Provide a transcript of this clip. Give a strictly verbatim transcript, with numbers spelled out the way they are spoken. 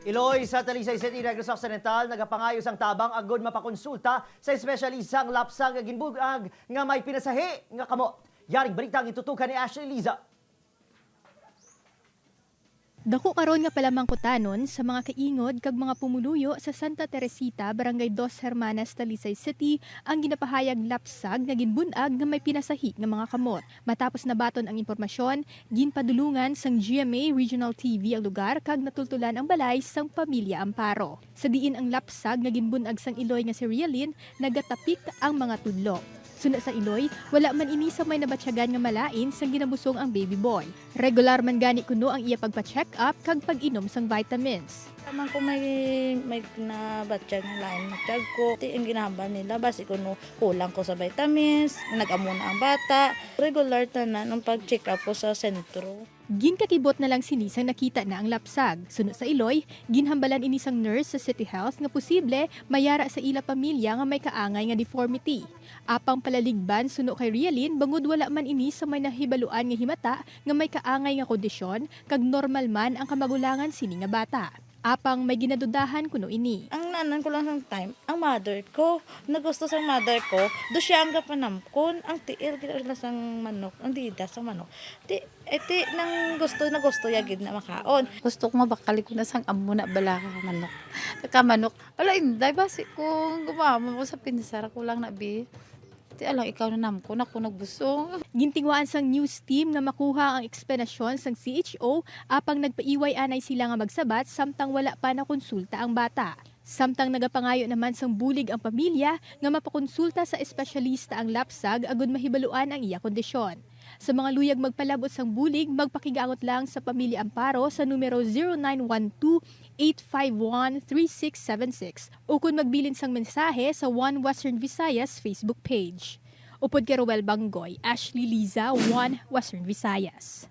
Iloy sa Talisay City, Negros Occidental, nagapangayo sang tabang agud mapakonsulta sa espesyalista ang lapsag nga ginbun-ag nga may pinasahi nga kamot. Yaring balita ang itutukan ni Ashley Liza. Dako karon nga palamangkutanon sa mga kaingod kag mga pumuluyo sa Santa Teresita, Barangay Dos Hermanas, Talisay City, ang ginapahayag lapsag nga ginbun-ag nga may pinasahi nga mga kamot. Matapos nabaton ang impormasyon, ginpadulungan sang G M A Regional T V ang lugar kag natultulan ang balay sang pamilya Amparo, sa diin ang lapsag nga ginbun-ag sang iloy nga si Realyn nagatapik ang mga tudlo. Suno sa iloy, wala man ini sa may nabatyagan nga malain sang ginabusong ang baby boy. Regular man gani kuno ang iya pagpa-check-up kag pag-inom sang vitamins. Taman ko may, may nabatyag nga lain ang tiyag ko. Ti ang ginahambal nila, basi kuno kulang ko sa vitamins, nag-amo na ang bata. Regular tanan ang pag-check-up ko sa sentro. Ginkakibot na lang sini sang nakita na ang lapsag. Suno sa iloy, ginhambalan ini sang nurse sa City Health nga posible may ara sa ila pamilya nga may kaangay nga deformity. Apang palaligban suno kay Realyn, bangod wala man ini sa may nahibaluan nga himata nga may kaangay nga kondisyon, kag normal man ang kamagulangan sini nga bata. Apang may ginadudahan kuno ini. Ang naanan ko lang sang time, ang mother ko. Nagusto sang mother ko, do siya ang gapanamkon. Ang tiil gid lang sang manok, ang dida sang manok. Ti, eh, ti, nang gusto na gusto ya gid na makaon. Gusto ko mabakal ko na sang amo na bala manok. Ka manok. Ala, inday, basi ko gumamo ko sa pinsar ko lang na, bi. Ti, alang ikaw na namkon ako nagbusong. Gintinguhaan sang news team nga makuha ang eksplanasyon sang C H O, apang nagpaiway anay sila nga magsabat samtang wala pa nakonsulta ang bata. Samtang nagapangayo naman sang bulig ang pamilya nga mapakonsulta sa espesyalista ang lapsag agud mahibaluan ang iya kondisyon. Sa mga luyag magpalab-ot sang bulig, magpakigaangot lang sa Pamilya Amparo sa numero zero nine one two, eight five one, three six seven six, ukon magbilin sang mensahe sa One Western Visayas Facebook page. Upod kay Roel Banggoy, Ashley Liza, One Western Visayas.